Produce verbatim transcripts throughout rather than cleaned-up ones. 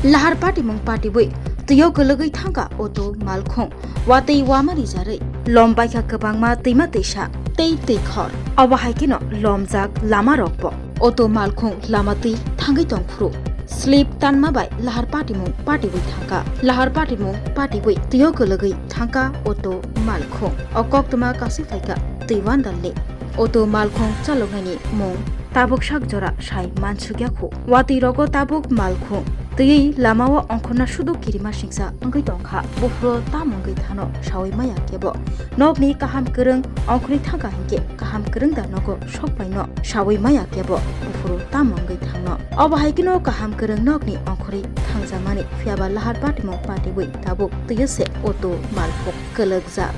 Lahar patimung patiwi twio kwlwgwi thangkha auto malkhung. Watwi wama rijarwi lom baikha kwbangma twima twisa tei twikhor. Obo hai kheno lomjak lama rokbo. Auto malkhung lama twi thangwi tongphuru slip tanma bai lahar patimung patiwi thangkha. Lahar patimung patiwi twio kwlwgwi thangkha auto malkhung. O koktwma kasui phaikha twi wandalni. Auto malkhung chaloknani mung tabuk sak jora sai mansukya khu. Watwi rogo tabuk malkhung twiwi lamao ongkhorna sudu kirima singsa wngwi tongkha. Buphuru tam wngwi thano sawi maya kebo. Nokni kaham kwrwng ongkhorwi thangkha hinkhe kaham kwrwng da nogo sok baino sawi maya kebo. Buphuru tam wngwi thangno. Obo hai kheno kaham kwrwng nokni ongkhorwi thangjakmani. Phiyaba lahar patimung patiwi tabuk twiyo se auto malkhung kwlwkjak.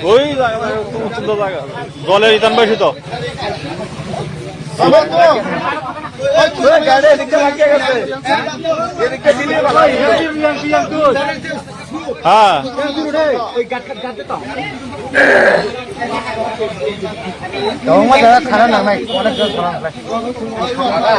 ওই জায়গা, জায়গা, খুব সুন্দর জায়গা। জলে রিটার্ন পাইছি তো। হ্যাঁ। Tongma jaga khana nangnai, onek jon khana nangnai.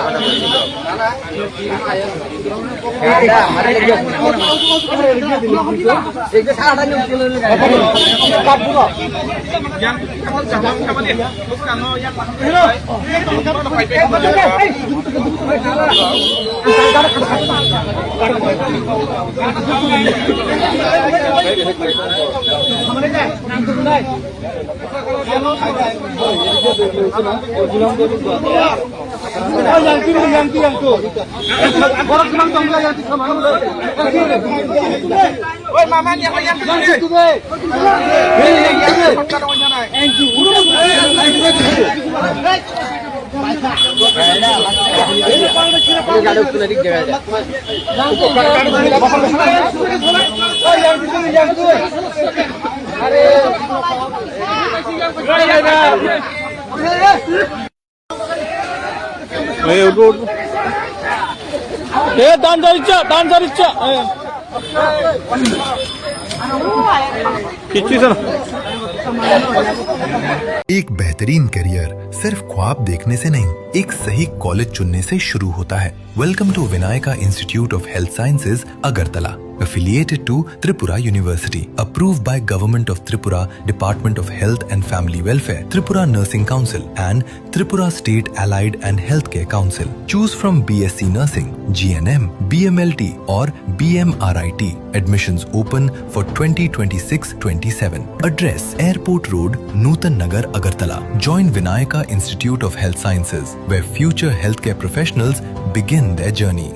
এই উঠো, উঠো। এ, দান জারিচ্ছা, দান জারিচ্ছা। এ। কিচ্ছু হইছে না। एक बेहतरीन करियर सिर्फ ख्वाब देखने से नहीं, एक सही कॉलेज चुनने से शुरू होता है। Welcome to Vinayaka Institute of Health Sciences, Agartala. Affiliated to Tripura University. Approved by Government of Tripura, Department of Health and Family Welfare, Tripura Nursing Council and Tripura State Allied and Healthcare Council. Choose from B S C Nursing, G N M, B M L T or B M R I T. Admissions open for twenty twenty-six twenty-seven. Address: Airport Road, Nutan Nagar, Agartala. Join Vinayaka Institute of Health Sciences, where future healthcare professionals begin their journey.